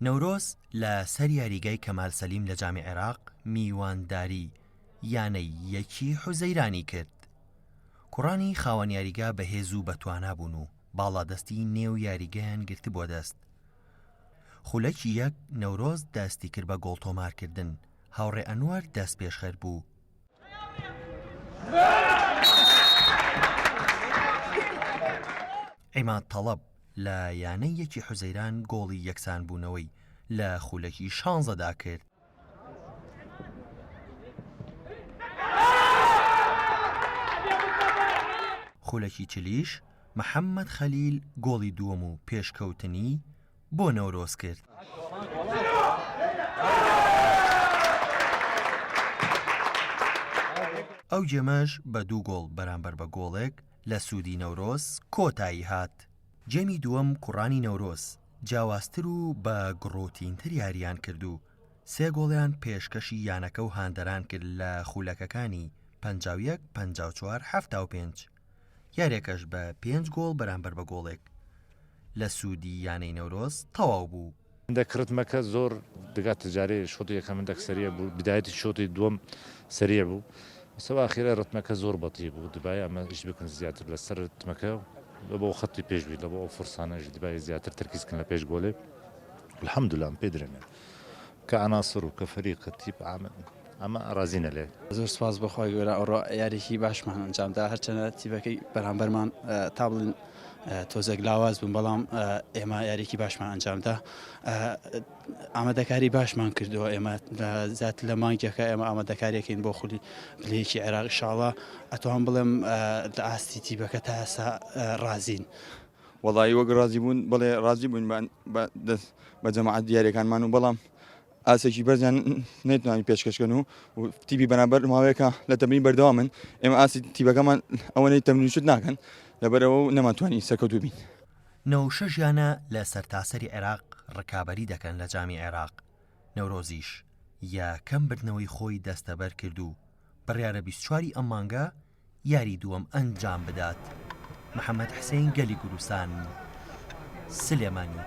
نەورۆز لە سەر یاریگای کەمال سەلیم لە جامی عێراق میوانداری یانەی یەکی حوزەیرانی کرد. کوڕانی خاوەن یاریگا بەهێز و بەتوانا بوون و باڵادەستی نێو یاریگایان گرتبووە دەست. خولەکی یەک نەورۆز دەستی کرد بە گۆڵ تۆمارکردن، هاوڕێ ئەنوەر دەستپێشخەر بوو. عیماد تەڵەب لە یانەی یەکی حوزەیران گۆڵی یەکسانبوونەوەی لە خولەکی شانزەدا کرد. خولەکی چلیش محەممەد خەلیل گۆڵی دووەم و پێشکەوتنی بۆ نەورۆز کرد. ئەو گێمەش بە دوو گۆڵ بەرامبەر بە گۆڵێک لە سوودی نەورۆز کۆتایی هات. گێمی دووەم کوڕانی نەورۆز جیاوازتر و بە گڕوتینتر یارییان کرد و سێ گۆڵیان پێشکەشی یانەکە و هاندەران کرد لە خولەکەکانی 51، 54، 75. یاریەکەش بە پێنج گۆڵ بەرامبەر بە گۆڵێک لە سوودی یانەی نەورۆز تەواو بوو. هەندێک ڕتمەکە زۆر دەگاتە جارێ شۆتی یەکەم هەندێک سەریع بوو بدایەتی شۆتی دووەم سەریع بوو سەوا ئەخیرە ڕتمەکە زۆر بەتی بوو دبای ئەمە ئیش بکەن زیاتر لەسەر ڕتمەکە لە بۆ خەتی پێش بی لە بۆ ئەو فرسانەش دبای زیاتر تەرکیز کەن لە پێش گۆلێ الحمدلله ئەم پێ درێنێ کە عناصر و کە فەریق کە تیپ عام ئەمە ڕازینە لێ. زۆر سوپاس بۆ خوای گەورە ئەوڕۆ یاریی باشمان ئەنجامدا هەرچەنە تیپەکەی بەرامبەرمان تا بڵێن تۆزێک لاواز بوون بەڵام ئێمە یاریی باشمان ئەنجامدا ئامادەکاری باشمان کردووە ئێمە زیات لە مانگێکە ئێمە ئامادەکاریەکەین بۆ خولی پلەیەکی عێراق شاڵە ئەتوان بڵێم لە ئاستی تیپەکە تا ئێستا ڕازین. وەڵایی وەک ڕازی بوون بەڵێ ڕازی بووین بە جەماعەت دیارەکانمان و بەڵام ئاسێکی بەرزیان نەیتوانی پێشکەشکەن و تیپی بەرامبەر ماوەیەکە لە تەمرین بەردەوامن ئێمە ئاسی تیپەکەمان ئەوەنەی تەمرین شت ناکەن لەبەرەوە و نەمانتوانی سەرکەوتوو بین. 96 یانە لە سەرتاسەری عێراق ڕکابەری دەکەن لە جامی عێراق، نەورۆزیش یەکەم بردنەوەی خۆی دەستەبەر کرد و بڕیارە 24 ی ئەم مانگە یاری دووەم ئەنجام بدات. محەمەد حسین گەلی کوردستان، سلێمانی.